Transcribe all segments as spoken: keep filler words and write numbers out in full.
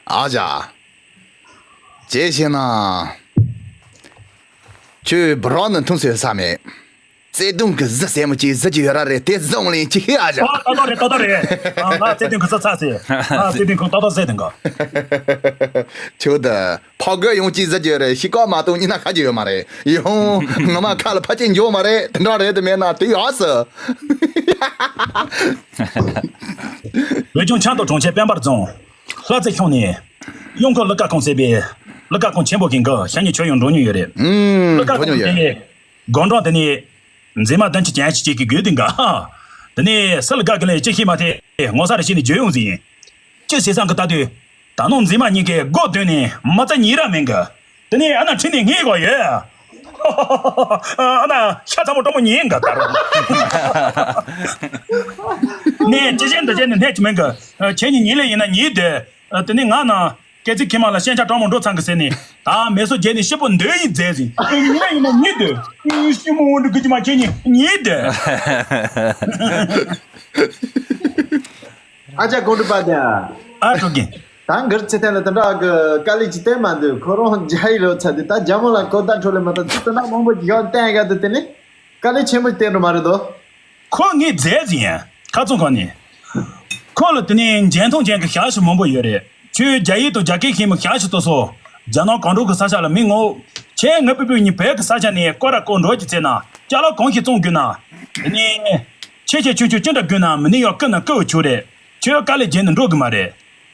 ཨ་ཅག་ཅེས་བཤད་ན། ཁྱོད་བུ་རང་ནི་འཐུང་ཟེར་ས་མེད། བརྩེ་དུང་གི་གཟི་ཟེར་མོ་ཅིག་གཟི་གི་ཡོད་ར་རེད། དེ་བཟུང་ལེན་ཅིག་ཤི་ཨ་ཅག་ཨ་ཏག་ཏག་རེད། ཏག་ཏག་རེད། ང་བརྩེ་དུང་གི་གཟི་ཚ་ཟེར། ང་བརྩེ་དུང་གི་ཏག་ཏག་ཟེར་དང་ག་ཁྱོད་དུ་ཕག་རྒོད་ཡོང་ཅིག་གཟི་གི་ཡོད་རེད། ཤི་ཀ་མ་གཏོང་ཉིན་ན་ཁ་གི་ཡོད་མ་རེད། ཡོང་ངོ་མ་ཁ་ལ་ཕ་ཅིག་འཇོག་མ་རེད། དེ་འདྲ་རེད། དེ་མེད་ན་དེ་ཡོད་ཨ་སི། བོད་ལྗོངས་ཆབ་མདོ་གྲོང་ཁྱེར་སྤེན་པ་རྫོང་ལྷ་རྩེ་ཤང་ནས་གཡུང་ཁུག་ཀླུ་དཀར་ཁང་ཟེར་བའི་ཀླུ་དཀར་ཁང་ཆེན་པོ་གི་འགོ་ཤ་ཉེ་ཆོས་ཡང་འགྲོ་མྱོང་ཡོད་རེད། ཨུམ། ཀླུ་དཀར་འགྲོ་ཁང་མྱོང་ཡོད། དེ་དགོན་གྲོང་དེ་ནས་མཛེས་མ་བདུན་ཅུ་ཅན་ཞིག་ཅིག་གི་དགོས་དུས་འགའ། དེ་ནས་སུ་ལ་དགའ་གི་ལས་ཅི་ཤེས་མ་ཐེ་ངོ་ས་རེ་ཤེས་ནས་བརྗོད་ཡོང་ཟིན་ཡིན། ཅི་ཟེར་སང་གི་ལྟ་དུས། ད་ནང་མཛེས་མ་གཉིས་ཀས་སྒོ་བསྡོད་ནས་མ་རྩ་ཉིད་ར་མེད་གི། དེ་ནས་ཨ་ན་ཁྲིད་ནས་ངེས་གོ་ཡོད། ཨ་ན་ཤ་ཚ་མོ་སྤྲང་མོ་ཉིན་འགའ་དར། ནས་ཅི་བྱེད་འདི་བྱེད་ནས་སྣེ་ཅི་མེད་གི། ཁྱེད་གཉིས་ཉིན་ལས་ཡིན་ན་ཉིད་དེ། དེ་ནས་ང་ན། སྐེ་ཚིག་ཁྱི་མ་ལ་ཤན་ཆ་སྤྲང་མོ་འགྲོ་ཚང་གི་ཟེར་ནས་ད་མེ་སོ་རྒྱས་ནས་ཤི་པོ་འདོད་ཡིན་མཛད་ཟིན། ཉི་མ་ཡིན་ན་ཉི་འདོད། ཤི་མོ་འོང་འགྲོ་གི་ཅི་མ་ཁྱེད་ཉི་ཉི་འདོད། ཨ་ཅག་གོང་དུ་པ་དེ། ཨ་ཀྲུག་གིན། ད་འགར་ཚེ་ཐན་ལ་དེ་འདྲ་གི་དཀའ་ལས་ཅི་བསྟན་མ་འདུག་ཁོ་རང་རྒྱ་ཡི་ལོ་ཚ་དེ་ད་རྒྱ་མོ་ལ་གོ་ད་འཕྲོ་ལས་མ་ད་ཚིག་དེ་འདྲ་མང་པོ་ཡང་བསྟན་ག་དུ་དེ་ནི་དཀའ་ལས་ཆེན་པོ་བསྟན་འགྲོ་མ་རེད་དོ། ཁོ་ངའི་མཛད་ཟིན་ཡང་ཁ་ཚོན་གང་ནས། ཁོ་ལ་དེ་ནས་འཇོན་ཐང་ཅན་གྱི་ཞག་ཞིག་མང་པོ་ཡོད་རེད། ཁྱོད་རྒྱ་ཡིག་དང་རྒྱ་སྐད་ཤེས་མི་ཞག་ཞིག་ཏུ་སོ། རྒྱ་ནག་གང་འགྲོ་གི་ས་ཆ་ལ་མི་ངོ་། ཁྱེད་ངའི་པི་པི་ཉིད་བོད་ཀྱི་ས་ཆ་ནས་སྐོར་ར་སྐོར་འགྲོ་གི་ཚེ་ན་ཅ་ལག་གང་ཞིག་བཙོང་དགོས་ན། དེ་ནས་ཆེ་ཆེ་ཆུང་ཆུང་ཅི་འདྲ་དགོས་ན་མི་ནི་ཡང་ཀི་ན་ཀི་བ་ཆུ་རེད། ཁྱོད་དཀའ་ལས་བརྒྱབ་ནས་འགྲོ་གི་མ་རེད།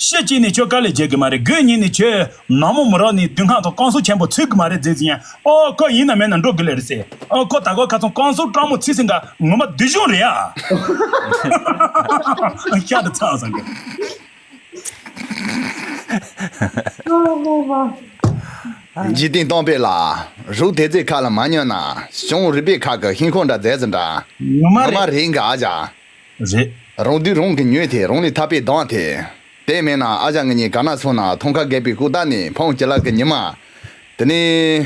ཕྱི་གཅིག་ནས་ཁྱོད་དཀའ་ལས་བརྒྱབ་གི་མ་རེད། དགུན་ཉིན་ནས་ཁྱོད་ནག་མོ་མི་རག་ནས་སྡུག་བསྔལ་དང་རྐང་སོ་ཆེན་པོ་ཚུད་གི་མ་རེད་ཟེར་ཟིན་ཡང་ཨོ་ཁོ་ཡིན་ན་མེད་ན་འགྲོ་གི་ལེ་རེད་ཟེར། ཨོ་ཁོ་ད་ཁོ་ཁ་ཚོན་རྐང་སོ་སྤྲང་མོ་ཚིག་ཟིན་ག་ངོ་མ་སྡུག་གཞུང་རེད་ཨ། ཤ་དུ་ཚང་སང་གི། འཇིག་རྟེན་སྟོང་པའི་ལ་རུག་དེ་ཚེ་ཁ་ལ་མ་ཉོན་ན་བྱུང་རིག་པའི་ཁ་གི་ཤིང་ཁོང་འདྲ་མཛད་ཟིན་འདྲ་ངོ་མ་ངོ་མ་རེད་རེད་ག་ཨ་ཅག་རེད། རང་དུས་རང་གི་ཉོས་ཏེ་རང་ལས་ཐར་པའི་གདངས་ཏེ། དེ་མེད་ན་ཨ་ཅག་ངེད་གཉིས་ག་ན་སོང་ན་ཐང་ཁ་རྒས་པའི་ལྐུགས་རྟ་ནི་ཕང་ཅི་ལག་གི་ཉི་མ། དེ་ནས།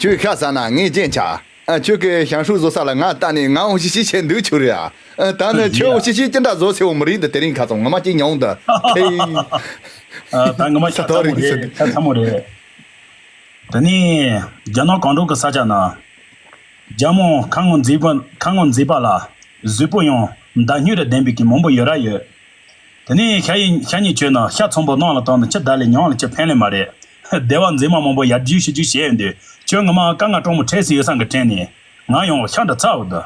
ཁྱོད་ཤ་ཟ་ན་ངས་རྐྱེན་ཆ། ཨ་ཁྱོད་ཀྱི་ཞང་ཧྲུག་བཟོ་ས་ལ་ང་ལྟ་ནས་ང་འོ་ཤི་ཤི་བྱེད་འདུག་ཆུ་རེད་ཨ། ད་ནི་ཁྱོད་འོ་ཤི་ཤི་ཅི་འདྲ་བཟོ་སེ་འོ་མི་རིགས་འདི་དེ་རིང་ཁ་ཚོང་ངོ་མ་ཅི་མྱོང་འདི། ཁེ། ད་ངོ་མ་ཤ་ཚ་མོ་རེད། ཤ་ཚ་མོ་རེད། དེ་ནས་རྒྱ་ནག་གང་འགྲོ་གི་ས་ཆ་ན། རྒྱ་མོ་ཁ་ངོ་མཛེས་པ་ཁ་ངོ་མཛེས་པ་ལ་གཟུགས་པོ་ཡང་མདའ་སྨྱུག་ར་ལྡན་པའི་གི་མང་པོ་ཡོད་ར་ཡོད། དེ་ནས་ཤ་ཡི་ཤ་ཉེ་ཁྱོད་ན་ཤ་ཚོན་པོ་ནང་ལ་བཏང་ན་ཅི་ད་ལས་ཉང་ལ་ཅི་ཕན་ལས་མ་རེད། སྡེ་བ་མཛེས་མ་མང་པོ་ཡར་རྒྱུག་ཤི་རྒྱུག་བྱས་ཡོད་འདུག་ཁྱོད་ངོ་མ་དཀའ་ངལ་སྤྲང་མོ་འཕྲད་སྲིད་ཡོད་སང་གི་དྲན་ནས་ང་ཡང་ཤ་འདྲ་ཚ་འོ་འདུག་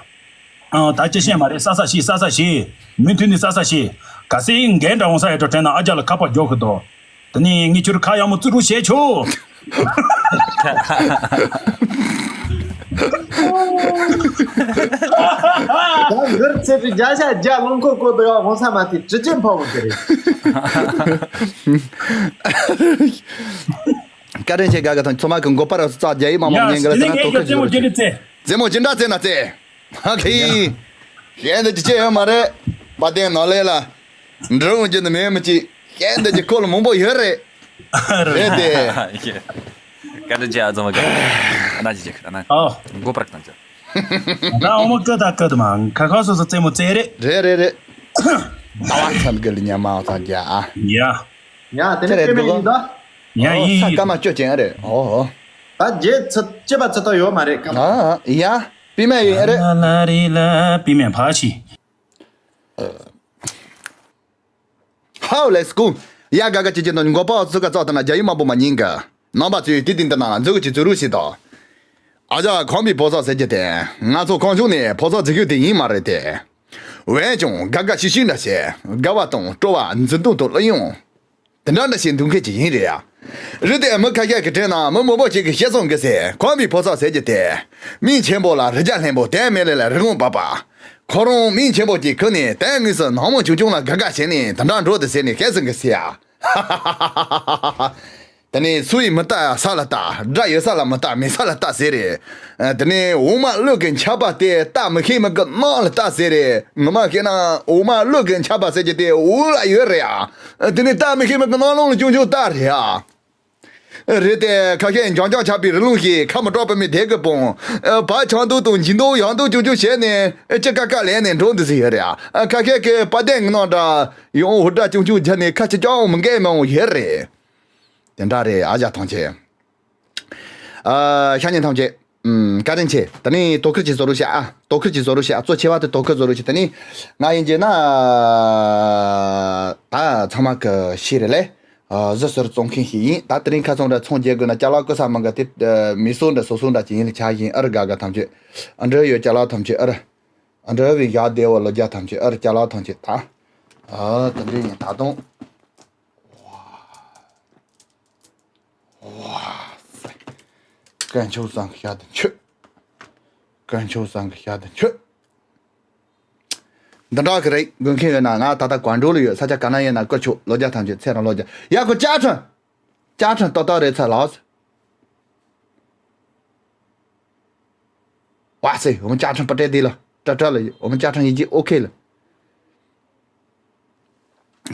ཨང་ད་ཅི་བཤད་མ་རེད། ས་ས་ཤི་ས་ས་ཤི། མུ་མཐུད་ནས་ས་ས་ཤི། ག་སེ་འགན་འདྲ་འོང་ས་ཡོད་འགྲོ་དྲན་ན་ཨ་ཅག་ལ་ཁ་པར་རྒྱོག་གི་འདུག་དེ་ནས་ངས་ཁྱོད་ཁ་ཡག་མོ་བཙུགས་རོགས་བྱས་ཆོག་ད་འདིར་ཚེ་ཕྲུག་བརྒྱ་ཆ་བརྒྱ་རླངས་འཁོར་བསྐོར་དུ་ཡག་འོང་ས་མ་ཐེ་གྲི་ཅན་ཕ་བོ་དེ་རེད། བཀའ་དྲིན་ཆེ། དགའ་དགའ་དང་ཚོ་མ་གི་མགོ་པར་ཙག་རྒྱ་ཡིག་མང་མང་ཉན་གི་ལ་དེ་ན་ཏོག་ཁ་ཅིག་རེད། རྩེད་མོ་ཅི་འདྲ་རྩེ་ན་རྩེ། ཧ་གི། གཞན་དུ་ཅི་བྱེད་ཡོད་མ་རེད། པ་དེ་ནོ་ལེ་ལ། འབྲི་འོང་རྒྱུ་ནི་མེད་མི་ཅི། གཞན་དུ་ཅི་ཁོ་ལ་མང་པོ་ཡོད་རེད། རེད་དེ། བཀའ་དྲིན་ཆེ་ཨ་ཙོ་མ་གི། ཨ་ན་ཅི་ཅིག་ཨ་ན། ཨོ། མགོ་པར་བཏང་ཅི། ད་འོ་མ་ཀི་ད་ཀི་དུ་མ་ཁ་ཁ་སོ་སོ་རྩེད་མོ་རྩེ་རེད། རེད་རེད་རེད། ཨ་བ་ཚང་གི་ལི་ཉ་མ་བ་ཚང་རྒྱ་ཨ། ཡ། ཡ་དེ་ནི་ཀི་མེ་ཡིན་ད། ཡ་ཡིན་ས་ཡིན། ཀ་མ་ཅོ་ཅན་རེད། ཨོ་ཨོ། ད་རྗེས་ཚ་ཅེ་པ་ཚ་ཏོ་ཡོད་མ་རེད་ཀ་མ། ཨ་ཡ། པི་མ་ཡིན་རེད། ལ་ལ་རི་ལ་པི་མ་ཕ་ཤི། ཧའོ་ལེ་སྐུ། ཡ་ག་ག་ཅི་ཅི་དང་མགོ་པ་ཚུ་ག་ཙོག་ད་ན་རྒྱ་ཡིག་མ་པོ་མ་ཉིན་ག་ནང་པ་ཚོས་དེ་དེ་འདི་ན་འཛུགས་ཀྱི་ཚུ་རུ་ཞིག་དང་། ཨ་ཅག་ཁང་པའི་ཕོ་སོག་ཟེར་གྱི་དེ་ང་ཚོ་ཁང་ཆུང་ནས་ཕོ་སོག་འཛུགས་རྒྱུ་དེ་ཡིན་མ་རེད་དེ། འོན་ཀྱང་དགའ་དགའ་ཤི་ཤི་འདྲ་བྱས་དགའ་བ་དང་སྤྲོ་བ་འཛིན་སྟངས་དང་གླུ་དབྱངས། དེ་འདྲ་འདྲ་བྱས་འདུག་མཁན་ཅིག་ཡིན་རེད་ཡ། རེད་དེ་མི་ཁ་ཤས་ཀྱི་དྲན་ན་མི་མང་པོ་ཅིག་གིས་བཤད་སོང་གི་ཟེར། ཁང་པའི་ཕོ་སོག་ཟེར་གྱི་དེ། མིང་ཆེན་པོ་ལ་རི་རྒྱ་ལྷན་པོ་དེ་མེ་ལེ་ལ་རི་ཀོང་པ་པ། ཁོ་རང་མིང་ཆེན་པོ་ཅིག་ཁུར་ནས་དེ་དངོས་སུ་ནང་མི་ཆུང་ཆུང་ལ་དགའ་དགའ་བྱས་ནས་དེ་འདྲ་འགྲོ་དེ་ཟེར་ནས་བཤད་སོང་གི་ཟེར་ཡ། དེ་ནས་སུ་ཡིས་མི་ལྟ་ས་ལ་ལྟ། དགྲ་ཡོད་ས་ལ་མི་ལྟ། མེད་ས་ལ་ལྟ་ཟེར་རེད། དེ་ནས་འོ་མ་བླུག་གི་འཆབ་པ་དེ་ལྟ་མི་ཤེས་མི་གི་ནང་ལ་ལྟ་ཟེར་རེད། ངོ་མ་བཤད་ན་འོ་མ་བླུག་གི་འཆབ་པ་ཟེར་གྱི་དེ་འོག་ལ་ཡོད་རེད་ཨ། དེ་ནས་ལྟ་མི་ཤེས་མི་གི་ནང་ལོགས་ལ་ཆུང་ཆུང་ལྟ་རེད་ཨ། རེད་དེ། ཁ་ཤས་འཇམ་འཇམ་ཆགས་པའི་རི་ལུང་ཞིག་ཁ་མི་གྲག་པ་མི་དེ་གི་སྤུན། བག་ཆགས་འདུག་དང་འཇིགས་འདུག་ཡག་འདུག་ཅུང་ཅུང་བྱས་ནས་ཅི་དཀའ་དཀའ་ལས་ནས་འགྲོ་འདི་ཟིག་ཡོད་རེད་ཨ། ཁ་ཤས་ཀྱི་པ་དེ་ངི་ནང་འདྲ་ཡང་འུར་སྒྲ་ཅུང་ཅུང་བརྒྱབ་ནས་ཁ་ཅི་ཅང་མི་འགས་མང་བོ་ཡོད་རེད། དེ་འདྲ་རེད་ཨ། ཞག་ཐང་ཆེ། ཨ། ཤ་ཉེ་ཐམས་ཅད། ཨུམ། བཀའ་དྲིན་ཆེ། ད་ནི་དོ་ཁུར་གྱི་བཟོ་རོགས་བྱ་ཨ། དོ་ཁུར་གྱི་བཟོ་རོགས་བྱ་ཨ། གཙོ་ཆེ་བ་དེ་དོ་ཁུར་བཟོ་རོགས་བྱ། ད་ནི་ང་ཡིན་གྱི་ན། ད་ཚང་མ་གི་ཤེས་རེད་ལེ། ཨ། གཟི་ཟུར་བཙོང་མཁན་ཞིག་ཡིན། ད་དེ་རིང་ཁ་སང་འདྲ་ཚོང་རྒྱག་དགོས་ན་ཅ་ལག་བཀོལ་ས་མང་ག་དེ། ཨ། མི་སོ་འདྲ་སོ་སོ་འདྲ་ཅིག་ཡིན་ལ་ཆ་བཞིན་ཨ་རི་དགའ་དགའ་ཐམས་ཅད། ཨ་འདྲ་ཡོད་ཅ་ལག་ཐམས་ཅད་ཨ་རི། ཨ་འདྲ་བའི་ཡག་བདེ་བ་ལོ་རྒྱ་ཐམས་ཅད་ཨ་རི་ཅ་ལག་ཐམས་ཅད་ད། ཨ། དེ་འདྲ་ཡིན་ད་དུང་། ཝ་སེ། དཀོན་མཆོག་གསུམ་གྱི་ཞབས་ཏུ་མཆོད། དཀོན་མཆོག་གསུམ་གྱི་ཞབས་ཏུ་མཆོད། འདི་འདྲ་གི་རེད། དགོས་མཁན་ཡོད་ན་ང་ད་ལྟ་གར་འགྲོ་ལ་ཡོད། ས་ཆ་ག་ན་ཡོད་ན་བཀུར་ཆོག་ལོ་རྒྱ་ཐམས་ཅད་ཚེ་རིང་ལོ་རྒྱ། ཡ་ཁོ་ཅ་ཁྲིན། ཅ་ཁྲིན་ཏག་ཏག་རེད་ཚ་ལགས། ཝ་སེ། འོ་མ་ཅ་ཁྲིན་པ་ཏྲེ་དེ་ལ་ཏྲ་ཏྲ་ལ་ཡོད། འོ་མ་ཅ་ཁྲིན་ཡིན་གྱི་ཨོ་ཁེ་ལ།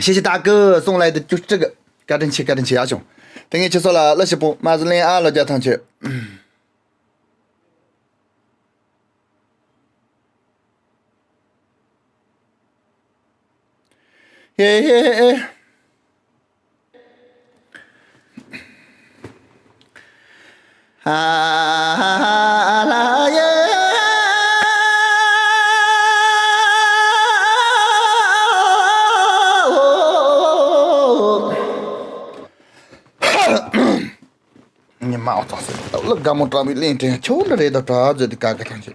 ཤེས་ཤེས་ད་གི་སོང་ལ་དུ་བཅུ་གཅིག་གི། བཀའ་དྲིན་ཆེ། བཀའ་དྲིན་ཆེ་ཡ་བྱུང་། དེ་ངས་ཁྱེད་ཚོ་ལ་བླ་ཞིག་པོ་མ་ཟི་ལེན་ཨ་ལོ་རྒྱ་ཐང་ཆེ། ཧེ་ཧེ་ཧེ། ཨ་ལ་ཡེ། ཉི་མ་འོ་ཐོག་སེ་ལ་དགའ་མོ་དྲག་པའི་གླིང་ཕྲན་ཆུ་འདྲ་རེད་དོ་གྲགས་མཛོད་དེ་ག་ག་ཐང་ཆེ།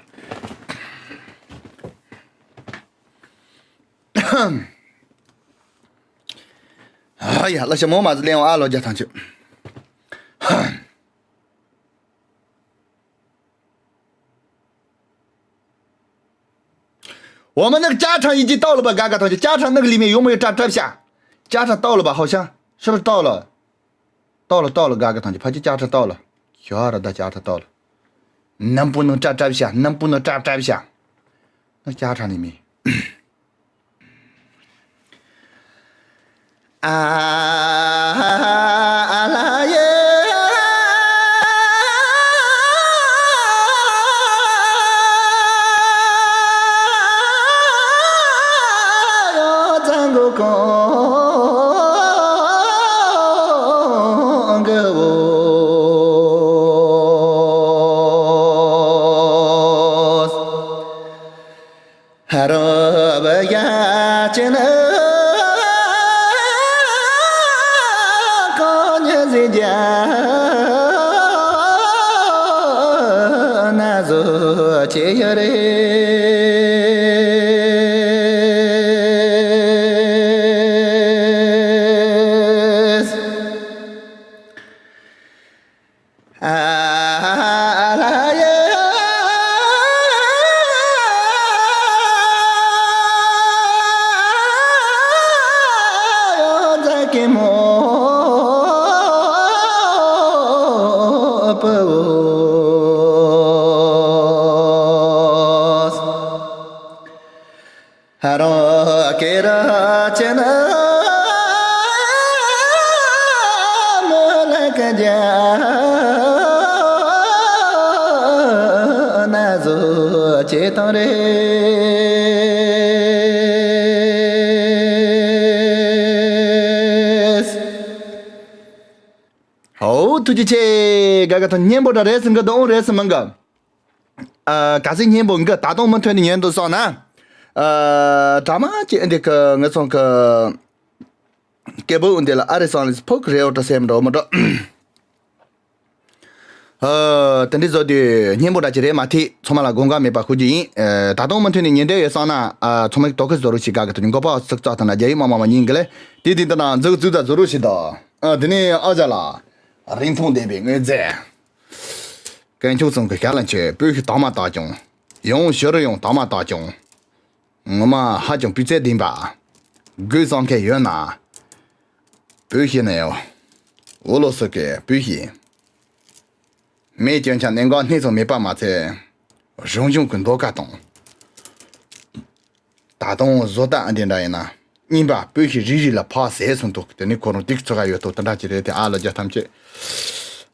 ཨ་ཡ་ལ་ཞྭ་མོ་མ་ཟི་ལེན་ཨ་ལོ་རྒྱ་ཐང་ཆུ། འོ་མ་ནག་ཅ་ཁྲང་ཡིན་གྱི་ཏའོ་ལ་བ་ག་ག་ཐང་ཆུ། ཅ་ཁྲང་ནག་ལི་མེ་ཡོང་མ་ཡོད་ཀྲ་ཀྲ་བྱ། ཅ་ཁྲང་ཏའོ་ལ་བ་ཧོ་ཤང་ཤི་ར་ཏའོ་ལ། ཏའོ་ལ་ཏའོ་ལ་ག་ག་ཐང་ཆུ། ཕ་ཅི་ཅ་ཁྲང་ཏའོ་ལ། ཞོ་ར་ད་ཅ་ཁྲང་ཏའོ་ལ། ནམ་པོ་ནག་ཀྲ་ཀྲ་བྱ། ནམ་པོ་ནག་ཀྲ་ཀྲ་བྱ། ནག་ཅ་ཁྲང་ལི་མེ། ཨ་ལ་ཡེ། ཡོ་ཙང་གོ་གོང་གི་འོ། ཧ་རོ་བ་ཡ་ཅི་ན་ཁོ་ཉ་ཟི་རྒྱ་ན་བཟོ་ཅི་ཡ་རེ། ཨ་ལ་ཡེ། ཡོ་ཛ་ཀེ་མོ་པ་བོ། ཧ་རོ་ཀེ་ར་ཅེ་ན་མོ་ལ་ཀ་ཇ་ན་ཟོ་ཅེ་ཏང་རེ། ཧོ་ཐུགས་རྗེ་ཆེ། ག་ག་ཐང་སྙན་པོ་འདྲ་རེད་ཟིན་གི་འདུག་རེད་ཟིན་མང་གི། ཨ། ག་ཟིག་སྙན་པོ་འགི་ད་དུང་མུ་མཐུད་ནས་ཉན་དུ་སོང་ན། ཨ། དྲ་མ་ཅི་འདི་གི་ངེད་ཚང་གི་སྐད་འབོད་འདི་ལ་ཨ་རི་སང་ལ་ཕོག་རེ་འོ་ཏྲ་སེམས་འགྲོ་མི་འགྲོ། ཨ། དེ་འདྲི་བཟོ་དུས་སྙན་པོ་འདྲ་ཅི་རེད་མ་ཐིག་ཚང་མ་ལ་དགོངས་འགལ་མེད་པ་ཞུ་རྒྱུ་ཡིན། ཨ། ད་དུང་མུ་མཐུད་ནས་ཉན་འདོད་ཡོད་སོང་ན། ཨ། ཚང་མས་དོ་ཁུར་བཟོ་རོགས་ཞིག་ག་གི་ཐུག་མགོ་པ་ཚིག་ཙག་དང་ན་རྒྱ་ཡིག་མ་མ་མ་ཉིན་གི་ལེ་དེ་དེ་འདི་ན་འཛུགས་འཛུགས་ད་བཟོ་རོགས་ཞིག་ད། ཨ། དེ་ནས་ཨ་ཅག་ལ་རིན་ཐང་ལྡན་པའི་དངོས་རྫས། དཀོན་མཆོག་གསུམ་གྱི་ཞལ་ལ་མཆོད། སྤོས་ཤིང་དྭངས་མ་དག་ཀྱང་། ཡང་ཞུ་རུ་ཡང་དྭངས་མ་དག་ཀྱང་། ངོ་མ་ཧ་ཅང་སྤུས་ཚད་ལྡན་པ། དགོས་བསམ་མཁན་ཡོད་ན། སྤོས་ཤིང་ནས་ཡང་། འོ་ལོ་སོགས་ཀྱི་སྤོས་ཤིང་། མེད་སྐྱོན་ཆ་གནད་འགག་སྣེ་ཚོགས་མེད་པ་མ་ཚད། རང་བྱུང་གི་མདོག་ཁ་དང་། ད་དུང་བཟོ་ལྟ་ཨ་འདི་འདྲ་ཡིན་ན། རྙིང་པ་སྤོས་ཤིང་རིལ་རིལ་ལ་ཕག་ཟས་སུ་འདུག་དེ་ནི་ཁོ་རང་སྡིག་ཚོ་ག་ཡོད་དོ་དེ་འདྲ་ཅི་རེད་དེ་ཨ་ལོ་རྒྱ་ཐམས་ཅད།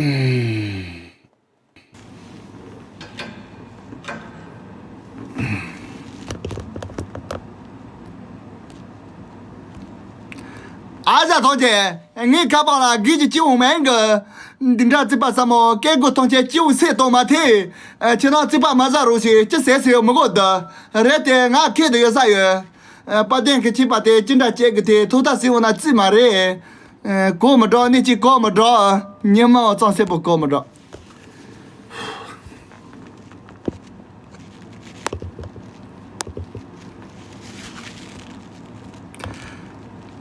ཨ་ཟ་ཐོང་ཅེ། ངའི་ཁ་པར་ལ་གི་ཅི་ཅི་འོང་མེན་གི། འདི་འདྲ་རྩིག་པ་ས་མོ་སྐད་དགོས་ཐོང་ཅེ་ཅི་འོང་སེ་གཏོང་མ་ཐེ། ཁྱེད་རང་རྩིག་པ་མ་ཟ་རོགས་ཞེས་ཅི་ཟེར་ཟེར་མི་གོ་ད། རེད་དེ་ང་ཁེ་དུ་ཡོད་ས་ཡོད། ཨ། པ་ཏན་གི་ཁྱི་པ་དེ་ཅི་འདྲ་བྱེད་གི་དེ་ཐུག་ཐག་སྲིད་འོ་ན་རྩིས་མ་རེད། ཨ། གོ་མི་འགྲོ་ནི་ཅི་གོ་མི་འགྲོ། ཉི་མ་འོ་ཙང་སེ་པོ་གོ་མི་འགྲོ།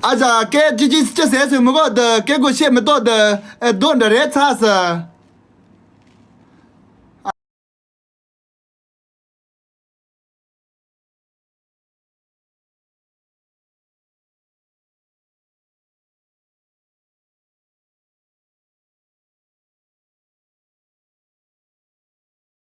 ཨ་ཅག་སྐད་ཅི་ཅི་ཅི་ཟེར་ཟེར་མི་གོ་ད། སྐད་གོ་ཤེས་མི་ཏོ་ད། ཨ། རྡོ་འདྲ་རེད་ཚ་ས།